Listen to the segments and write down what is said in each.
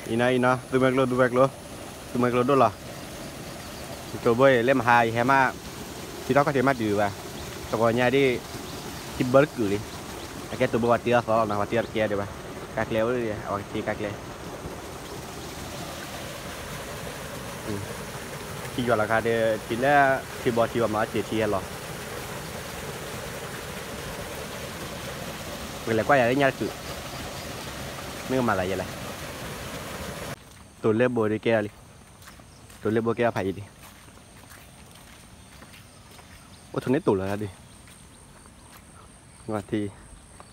အံၤနီၤ အံၤနီၤ သူမွဲကျိ သူမွဲကျိ သူမွဲကျိဒိၣ်လီၤ. တိၤဘိအံၤ လၢမဟါ ယဟဲမး ထံထီၣ်ခီၣ်ထံးမးတုၤဘၣ်, တဂီၤညါဒ် ထံဘၢတကုာ်လံ. အကဲတိၤဘိပှၤတ့အီၤသီလီၤနီၤ, ပှၤတ့အီၤတကဲဒံးဘၣ်, ကါကျဲအိၣ်ဒံး အဝဲကတ့ကါကျဲ ထံယွၤလီၤခါဒီး ထံလၢ ထံဘီထံဘီမၤစၢၤထံဟဲလီၤ. ပကလဲၤကွၢ်ယၤလၢညါတကုာ်, မ့ၢ်ကမၤသးယဲလဲၣ်. တိၤလၢဘိဒ်ကဲအီၤလံ, တိၤလၢဘိကဲအီၤဖးယံၤလံ. အိၣ်ထိးန့ၢ်တိၤလီၤဒ် ထံ,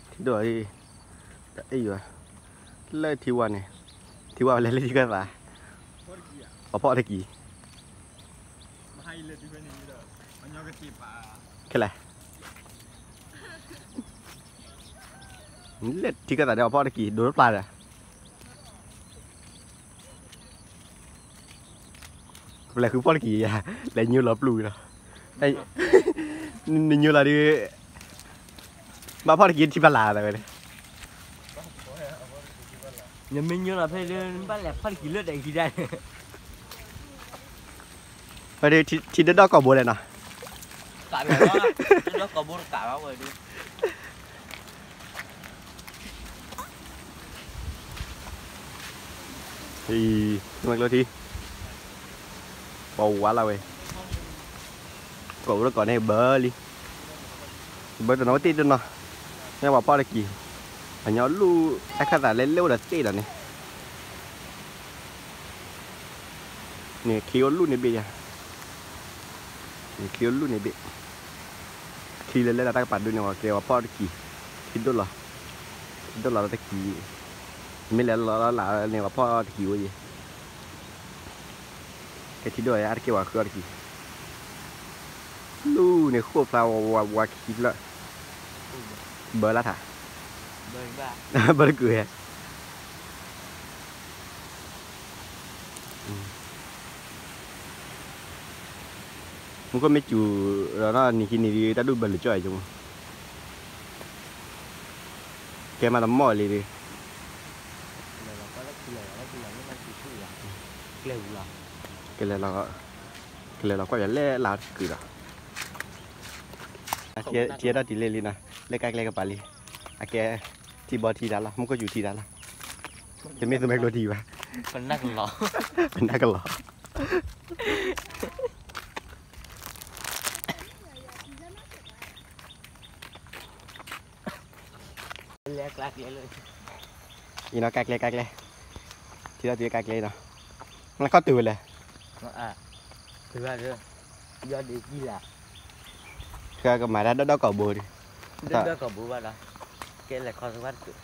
ထံဒိၣ်အံၤ တအ့ၣ်ယွၤ လၢထံဝါန့ၣ်, ထံဝါဝဲလဲၤလၢထံကၢသး ပှၤဖီၣ်တကံၤ ခဲလၢာ်, လၢထံကၢသးဒီးပှၤဖီၣ်တကံၤ ဒိးတပျၢ်ဒီး ပလဲၤဃုဖီၣ်တကံၤယၤ, လဲၤညိလီၤပျူၢ်လီၤ, နညိလီၤဒ် ဘၣ်ဖီၣ်တကံၤထံဖးလၢ်သးဝဲန့ၣ်, နမ့ၢ်ညိလီၤဖဲဒၣ် ဘၣ်လဲၤဖီၣ်တကံၤလၢဒၣ်ခံဒၣ်န့ၣ်, ဝဲဒၣ်ထံဒၣ်ဒီၣ်ကိာ်ဘိလဲၣ်နီၤ, ဒီၣ်ကိာ်ဘိတကးဘၣ်ဝဲဒၣ် အံၤ မ့ၢ်ကျိထံ ပှၤဝါလီၤဝဲ, ကိးအိၣ်တကိးန့ၣ်ဘၢလံ, ဘၢတနီၤတ့ၢ်တနီၤ, မ့ၢ်ပှၤဖီၣ်တကံၤ, ပှၤညီလူၢ် အခါသးလဲၤလဲၤအိၣ်ဒီးတ့ၢ်ဒီးန့ၣ် န့ၣ် ချံအိၣ်လူၢ်န့ၣ်ဘ့ၣ်ယၤ, န့ၣ် ချံအိၣ်လူၢ်န့ၣ်ဘ့ၣ်, ချံလၢလဲၤလၢတၢ်ကပၤဒုန့ၣ် ပှၤကဲပှၤဖီၣ်တကံၤ, ထံဒိၣ်လီၤ, ထံဒိၣ်လီၤတကံၤ, မ့ၢ်လဲၤလီၤလီၤလၢန့ၣ် ပှၤဖီၣ်တကံၤအိၣ်ယဲ, ကဲထံဒိၣ်ယၤ အါတက့ၢ်ပှၤဃုအီၣ်တကံၤ, လူၢ်န့ၣ်ဃိၣ်ဖျါဝါဝါခံဖျၢၣ်, ဘၢလၢထး, ဘၢတကုာ်ဟဲ မူခိၣ်မ့ၢ်စူၤဒီးနီၢ်နံၤခံနံၤဒ် တၢ်ဒူၣ်ဘၢလၢကၠီၣ်အံၤကမီၤ, ကဲမးတမီၢ်လံဒီး, ကလဲၤလီၤ, ကလဲၤလီၤကွၢ်ယၤလဲၣ်လၢတကုာ်ဒီး, ထံထီၣ်တံၤလ့လံနီၤ, လၢကါကျဲကပၤလံ, အကဲ ထံဘီထံတၢ်လီၤ, မူခိၣ်စူၤထံတၢ်လီၤ, တမ့ၢ်သူမွဲကျိထံဘၣ်, ပနၢ်ကလီၤ အံၤနီၤ ကါကျဲ ကါကျဲ, ထံထီၣ်တံၤကါကျဲနီၤ, နခီၣ်တုၤဝဲလဲၣ်, ကမၤတၢ်ဒီၣ်ဒီၣ်ကိာ်ဘိဒီး, ဒီၣ်ဒီၣ်ကိာ်ဘိဘၣ်ဒီး, ကဲလဲၤခီတဘၣ်တကုာ်,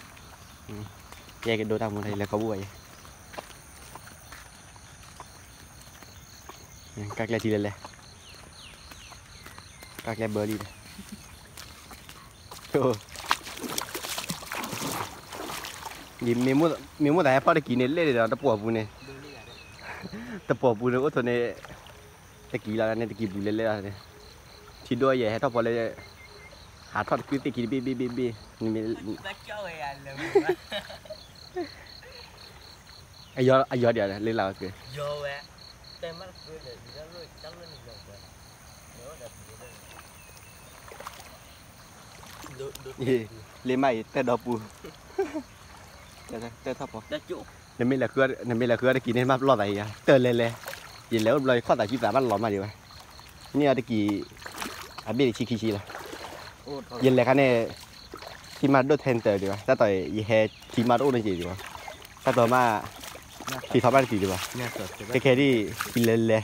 ယဲကဒိတၢ်မူတၢ် ယလဲၤခီဘူၣ်ဘၣ်ယဲ ကါကျဲထံလဲၤလဲၤ, ကါကျဲဘၢလံဒီး, မ့ၢ်မိၣ်သးဟဲဖီၣ်တကံၤန့ၣ် လဲၣ်န့ၣ်ဒီး တပှီၤပူၤန့ၣ်, တပှီၤပူၤန့ၣ် အိၣ်ထိးန့ၣ်, တကံၤလီၤန့ၣ် တကံၤပူၤလဲၤလဲၤလီၤန့ၣ်, ထံဒိၣ်ယဲဟဲထီၣ်ဖီလဲၤ, ဟးထီၣ်တကုသ့ၣ်ခံတဘ့ၣ်ဘ့ၣ်ဘ့ၣ်ဘ့ၣ်, အယီၤဒံးလၢလၢက့ၤ, လ့မးအံၤ တၢၢ်ဒီပူၤ, တၢၢ်ထီၣ်ဖီ, နမ့ၢ်လဲၤဃုအီၤတကံၤန့ၣ် မ့ၢ်ပလီၢ်သးယၤ တၢၢ်လဲၤလဲၤ, ယလဲၤအိၣ်တဘျီ ယခီၣ်သးဆံသးဘၣ်လီၤမးဒံးဘၣ်, န့ၢ်အီၤတကံၤ, အဘ့ၣ်တဆံခံဆံလီၤ, ယလဲၤခါန့ၣ်, ထံမးဒိၣ်ထဲတၢၢ်ဒံးဘၣ် တၢ်တီၢ်အံၤ ယဟဲထံမးတအိၣ်န့ၣ်က့ၤဒံးဘၣ်, တၢ်တီၢ်မး, ထံထီၣ်မးတကံၤဒံးဘၣ်, ခဲခဲဒ် ထံလဲၤလဲၤ,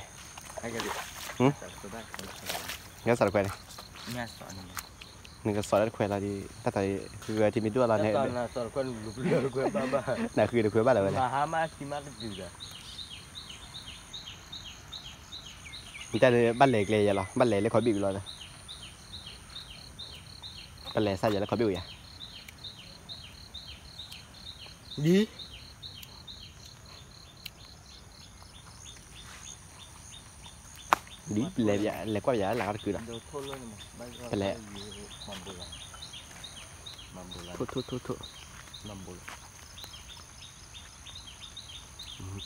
ညါစီၤတခွဲန့ၣ်, နကစီၤတၢ်တခွဲလီၤဒီး တၢ်တီၢ်အံၤ ဃုဂဲၤထံမ့ၢ်ဒိၣ်လီၤန့ၣ်, နဃုတခွဲဘၣ်လၢၤဝဲလဲၣ်, နတၢ်န့ၣ် ဘၣ်လဲၤကျဲယဲလီၤ ဘၣ်လဲၤလၢခီဘ့ၣ်ဝံၤလီၤ, ဘၣ်လဲၤစၢ်ယဲလၢခီဘ့ၣ်ဝံၤယၤ, ဒ် ဒ်ပလဲၤလဲၤကွၢ်ပယၤလၢလၢ်တကုာ်ဒီး, ပလဲၤ, ထိၣ်ထိၣ်ထိၣ်ထိၣ်, မၤဘိလီၤ,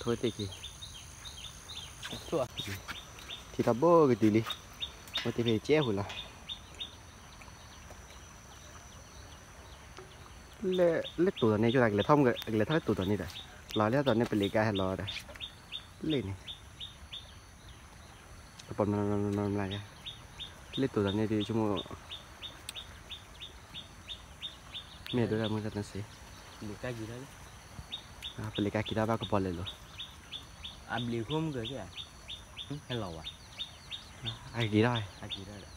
ထိၣ်သ့ၣ်ခံ, ထံထီၣ်ဘိကတုၤလံ, အိၣ်တ့ၢ်ဖဲကဲပူၤလီၤ. လၢတိၤတီၤန့ၣ် ကလဲၤထီၣ် ကလဲၤထီၣ်လၢတိၤတီၤန့ၣ်ဒီး လီၤလၢတိၤတီၤန့ၣ် ပလံၤကါဟဲလီၤဒီး လ့ၣ်န့ၣ် တပီၤမလါယါ, လၢတိၤတီၤန့ၣ်ဒုး ဆိကမိၣ် မ့ၢ်ဒိၣ်ဒၣ်မုၢ်တၢ်တစ့, ပလံၤကါက့ၤထီၣ်ဘၣ်ကပီၤလဲၤလိၤ, အဘျံးခိၣ်မုၢ်ကၢၤက့ၤ, ဟဲလီၤဝဲ, အက့ၤထီၣ်, အက့ၤထီၣ်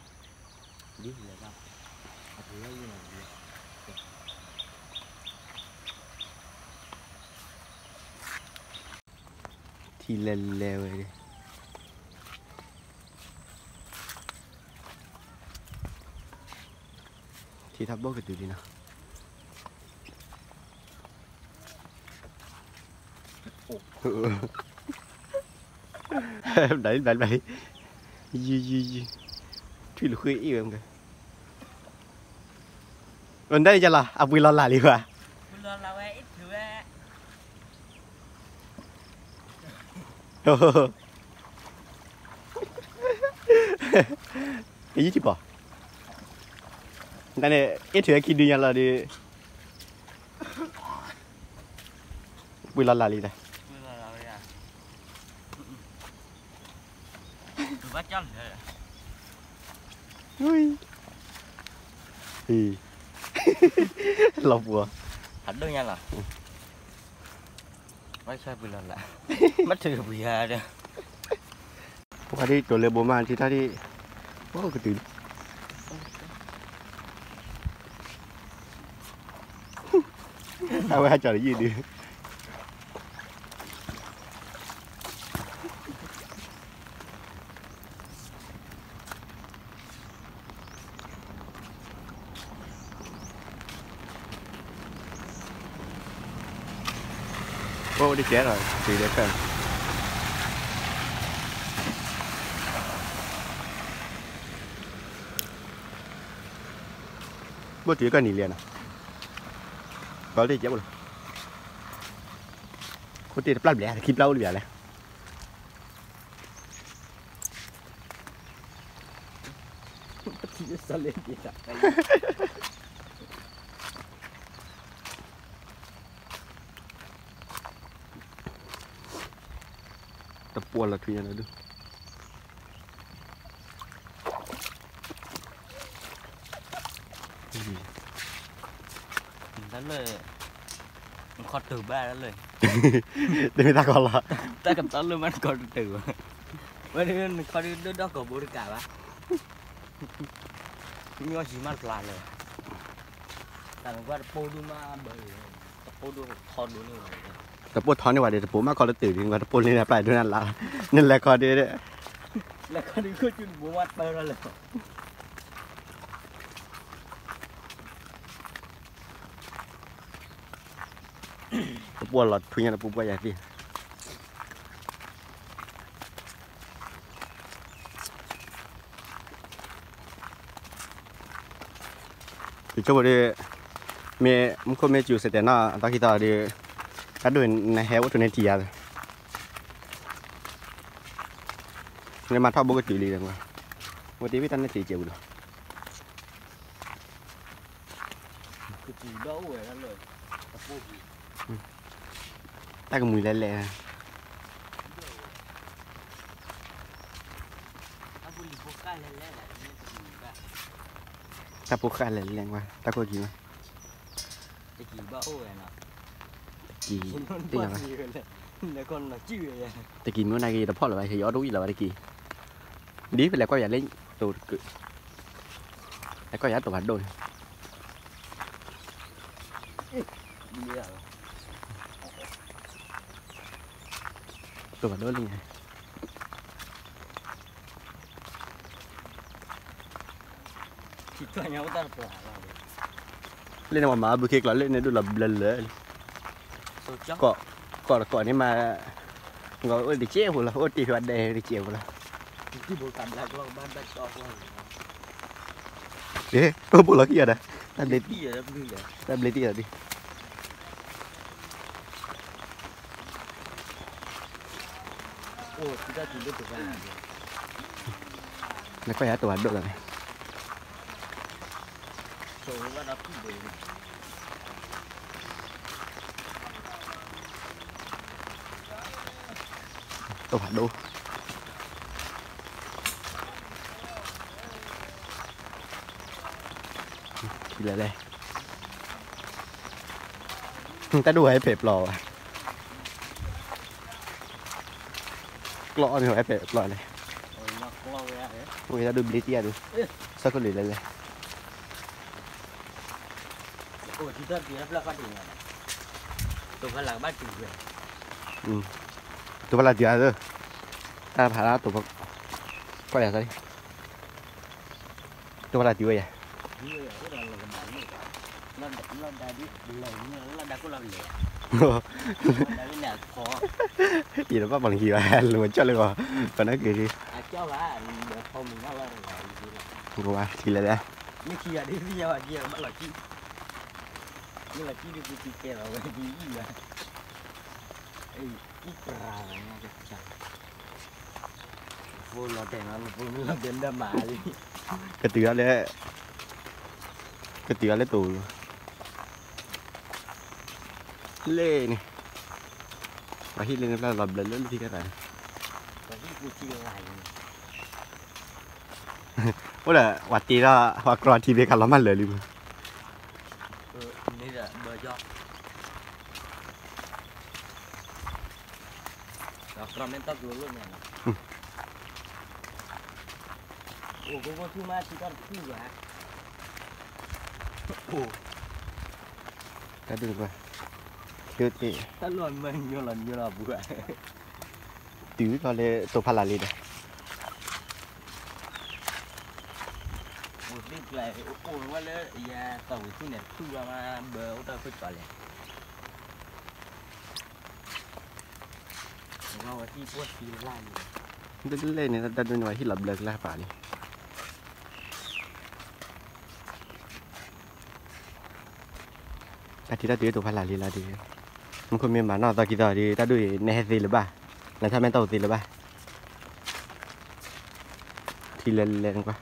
ဒီး ဒ်လဲၣ်ဘၣ်, အက့ၤထီၣ်ယံၤလီၤ, ထံလဲၤလဲၤဝဲ, ထံထီၣ်ဘိကတုၤလံနီၤ, ဘျီလံ ဘျီလံ ဘျီလံ, ယံၤ ယံၤ ယံၤ, ထွံၣ်လၢဃ့အ့ၣ်ဝဲမ့ၢ်, အဒၣ်န့ၣ်ယလီၤ အပှ့ၤလီၤလၢ်လံဘၣ်, ယံၤထံၣ်ပီၤ, တၢ်န့ၣ် အ့ၣ်ထုးဝဲခံဒုညါလီၤဒီး ပှ့ၤလီၤလၢ်လံဒီး, လီၤပှီၤ, အဒိၣ်ညါလီၤ, ဘၣ်ဆၣ်ပှ့ၤလီၤလၢ်, ဘၣ်ထုးပှ့ၤယါဒီး ပှၤဒ်တိၤလၢဘိမး ထံထီၣ်ဒ်, အိၣ်ကတုၤလံ, အဝဲဟးကၠီၤတယုၢ်ဒုး, အိၣ်တကဲလီၤ တုၤလၢဖဲ, ဘိၣ်တုၤကနံၤလံနီၤ, ဘၣ်တကဲဘိၣ်လီၤ, ခိၣ်တ့ၢ်တပျၢ်ဘျဲၣ် တခံပျၢ်အိၣ်တဘျဲၣ်လဲၣ်. တပှီၢ်လီၤထွံညါလီၤဒုး, တၢ်လၢ နခီတုၤဘၣ်လၢ တမ့ၢ်တၢ်ကီလီၤ, တၢ်ကတီၢ်လၢမးနခီတတုၤဘၣ်, ဝဲဒၣ်နခီဒုးဒိၣ်ဒီးကီၢ်ဘိတကးဘၣ်, မ့ၢ်အီၣ်ယံၤမးတဖျါလၢၤ, တၢ်နကွၢ်တပိၢ်ဒိၣ်မးဘၣ်, တပိၢ်ဒိၣ်ထီဒိၣ်န့ၢ်ဝဲ, တပိၢ်ထီန့ၢ်ဝဲဒီး တပိၢ်မးခီတတုၤဒံး နကွၢ်တပိၢ်လၢနပျၢ်ဒိၣ်နလါ, နလဲၤခီဒုး, လဲၤခီဒုး ခိၣ်ကၠူနဘိမးတၢ်လီၤလၢ တပှီၢ်လီၤထွံညါလၢပူၤပှၢ်ယၤသ့ၣ်, ယဆိကမိၣ်ဒီး, မ့ၢ်မူခိၣ်မ့ၢ်စူၤစဲးတဲာ်နီၤ အသီခံသီဒီး, တၢ်ဒိၣ်နဟဲအိၣ်ထိးန့ၢ်ထံယၤ, နမၤထီၣ်ဘိကတုၤလံ, အိၣ်တ့ၢ်ဝံၣ်တၢ်န့ၣ်ထံကဲပူၤလီၤ. တၢ်ကမှံၤလဲၣ်လဲၣ်, တၢ်ဖိဃၢ်လဲၣ်လဲၣ်ကွၢ် တၢ်ခိၣ်ကံၤမး, တကံၤ, တကံၤမ့ၢ်နာ်က့ၤတဖီၣ်လၢၤဘၣ် ယအီၣ်တဝံၣ်လၢၤဘၣ်တက့ၢ်, ဒ်ဖဲလဲၣ်ကွၢ်ယၤလၢ, တိၤတကုး, လဲၣ်ကွၢ်ယၤတိၤဖးဒိၣ်န့ၣ် တိၤဖးဒိၣ်လံညါ, လၢန့ၣ်ပှၤမၤအီၣ်ဘုခ့ကျီးလၢန့ၣ်ဒိၣ်လီၤဘျၢလၢာ်လံ, ကီး, ကီးတကီးန့ၣ်မး, အိၣ်တကဲဖိလီၤ အိၣ်တ့ၢ်ဖဲဒဲတကဲဖိလီၤ, အိၣ်ဘိလီၤခံဂၤဒီး, တၢ်ဘျ့တံၢ်ဒီး, တၢ်ဘျ့တံၢ်ဒီးဒ် တၢ်ဘျ့တံၢ်ဒီးဒ် တၢ်ဘျ့တံၢ်ဒီးဒ်, နကွၢ်ယၤတိၢ်ဖးဒိၣ်လီၤန့ၣ်, တိၢ်ဖးဒိၣ် ထံလဲၣ်လဲၣ်, တၢ်ဒိၣ်ဝဲဖဲးပျီဘၣ်, ကျီၢ်အီၣ်မ့ၢ်ဝဲဖဲးပျီလဲၣ်, ဝဲတၢ်ဒိၣ်ဘျ့တံၢ်ယၤဒုး, ဆၢခိၣ်လံၤလဲၣ်လဲၣ်, တိၢ်ဖးလၢ်တုၤဧါ, တၢ်ဖးလၢ်တိၢ်ဖး, ကွၢ်လၢ်သးလံ တိၢ်ဖးလၢ်တုၤဝဲယၤ, ယတဘၣ်ပှၤလၢခံဘၣ် လိာ်ဝဲကၠီၣ်လၢဂီၤ, ပနၢ်က့ၤဒုး, ထံလဲၣ်လဲၣ်, ကတုၤအီၤလၢ, ကတုၤအီၤလၢတိၢ်, လ့ၣ်န့ၣ်, ပှၤဟံၣ်လၢန့ၣ်ဖျါလီၤဘျၢလၢလၢထံကသးန့ၣ်, အိၣ်ဒီးပှၤတ့ထီၣ် ပှၤကြီထံဘ့ၣ်ကလီၤမၢ်လၢာ်လံမး, တၢ်ဒိၣ်န့ၣ်ကွၢ်, တုၤလီၤလၢတိၢ်ဖးလၢ်လံဒီး အိၣ်လၢယသီၣ်ဝံၤဆူၣ်န့ၣ် ထူၣ်ဘၣ်မး ဘၢအိၣ်တၢ်ခိၣ်ကၠီၤလဲၣ်, ဝဲဟံၣ်ပှီၢ်သံလၢ်လံ, ဒ်လဲၣ်န့ၣ် တၢ်ဒိၣ်န့ၣ် ပှၤဟံၣ်လီၤဘျၢကလၢ်ပာ်လံ, တၢ်ထံၣ်တၢ်တုၤတိၢ်ဖးလၢ်လံလီၤဒီး, မူခိၣ်မ့ၢ်မၤနီၢ်သီခံသီဒီး တၢ်ဒိၣ်အံၤ နဟဲသ့လၢၤဘၣ်, နထီၣ်မဲာ်တၢ်အိၣ်သ့လၢၤဘၣ်, ထံလဲၤလဲၤနကွၢ်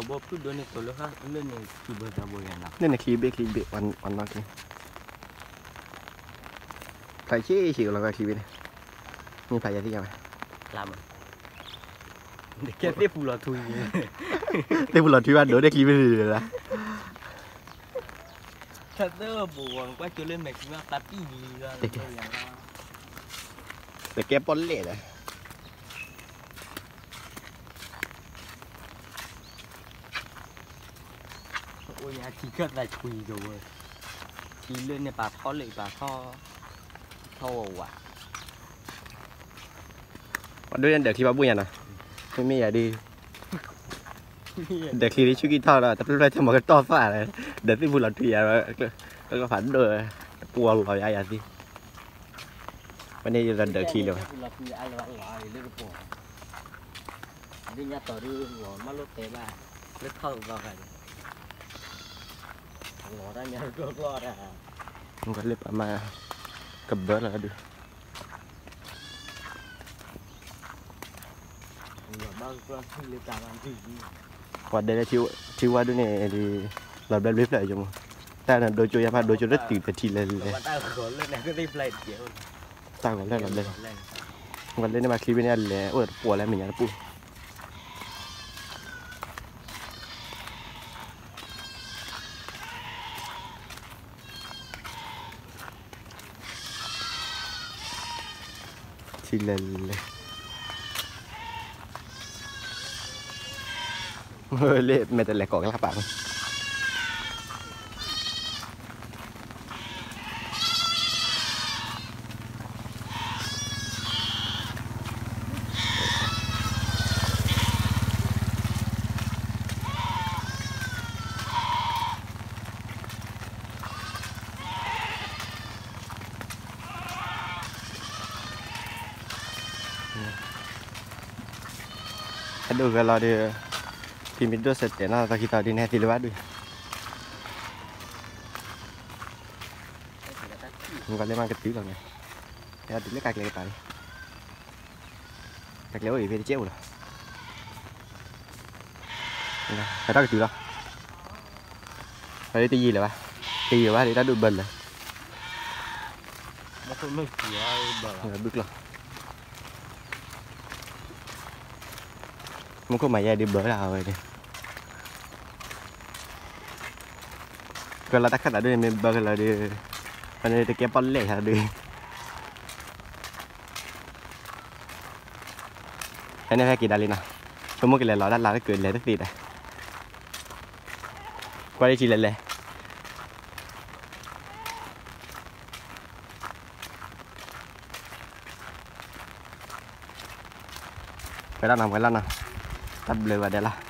တိၢ်ဘိဖုၣ်ဒိၣ်န့ၣ် တိၢ်လၢဃၣ်လၢန့ၣ် ခံဘိသၢဘိယၤနီၤ, လၢန့ၣ်ချံဘ့ၣ်ချံဘ့ၣ် အနီၢ်က့ၤ, ဖျါဆံးဆံးကလီၤဂာ်ချံဘ့ၣ်န့ၣ်, မ့ၢ်ဖျါယၤသ့ၣ်ညါဝဲ, ကဲသ့ၣ်ပူၤလီၤထွံ, သ့ၣ်ပူၤလီၤထွံဘၣ်ဒိၣ်ဒဲချံဘ့ၣ်န့ၣ်လီၤ, တၢ်သၢဘိဝဲကွၢ်ကၠိလၢမဲာ်ချံဘၣ်သးပံၣ်လံလီၤ, တကဲပီၣ်လဲၣ်ဒီး အိၣ်ညါထံခၢၣ်သးကွံကဝဲ, ထံလၢန့ၣ်ပာ်ထီၣ်လၢပာ်ထီၣ်, ထီၣ်ဝးဝး, ပှၤဒိၣ်န့ၣ်ဒၢးချံဘၣ်ဘူၣ်ညါနီၤ, မ့မ့ၢ်ယၤဒ် ဒၢးချံဒ်ဆူၣ်ကံၢ်ထီၣ်ဒီး တပျၢၢ်ပျၢၢ်ထီၣ်မၤကတီၢ်သၣ်လဲၣ်, ဒၢးသ့ၣ်ပူၤလီၤထွံယၤ, ကဖးဒိၣ်, တပူၤလီၤယၤယၤသ့ၣ်, ပန့ၣ်ယဒၢးချံလၢၤဘၣ်, ဒ်ညါတီၤဒ်လီၤမၢ်လိာ်တဲဘၣ်, လၢထီၣ်သီခါဒီး, လီၤတၢ်ညါကျီကျီတၢ်, လၢပမၤ, ကဘၢလီၤဒုး ပှၤဒဲလၢထံဝါဒုန့ၣ် လီၤဘျၢဘျ့ဖျၢၣ်ယမိၢ်, တၢ်န့ၣ်ဒိကၠိယါဖးဒိကၠိလၢတုၤတထံလၢလဲၣ်, တၢ်ဂီၤလၢ်လီၤဘျၢ, ပှၤလၢန့ၣ်ဘၣ်ချံဘ့ၣ်န့ၣ်အလဲၤအိၣ်ဒီးတပှီၢ်လၢမဲာ်ညါတပူၤ ထံလဲၤလဲၤ, လၢမဲာ်တလဲၤကိးကလၢ်ပာ်မး အဒိၣ်ဂဲၤလီၤဒီး ဖံမ့ၢ်ဒိၣ်စဲးတဲာ်နီၢ်သီခံသီဒ်န့ၣ်ဟဲသ့လၢၤဘၣ်ဒုး, ကလဲၤမၤကတုၤလီၤန့ၣ်, ကတုၤလၢကးကျဲကပၤလံ, ကးကျဲအိၣ်အံၤဖဲတကဲအိၣ်လီၤ, ကထီၣ်ကတုၤလီၤ, အတယံာ်လၢၤဘၣ်, တယံာ်ဘၣ်ဒ်တၢ်ဒုးဘၢလၢာ်, ဘုကျီၢ် မူခိၣ်မၤယဲဒုးဘၢဒၣ်အဝဲဒၣ်, ကလီၤတၢ်ခၢၣ်သးဒ်န့ၣ်မ့ၢ်ဘၢကလီၤဒီး, ဖဲန့ၣ်တကဲပီၣ်လဲၣ်ယၤဒုး, ဖဲန့ၣ်ဖဲက့ၤဒၣ်လံနီၤ, ဆိကမိၣ်ကလဲၤလီၤတၢ်လၢကလဲၤတသ့ဒီး, ကွၢ်လၢထံလဲၤလဲၤ ပှဲၤလီၤနီၤ ပှဲၤလီၤနီၤ, တၢ်ဘျုးဘၣ်ဒဲးလီၤ,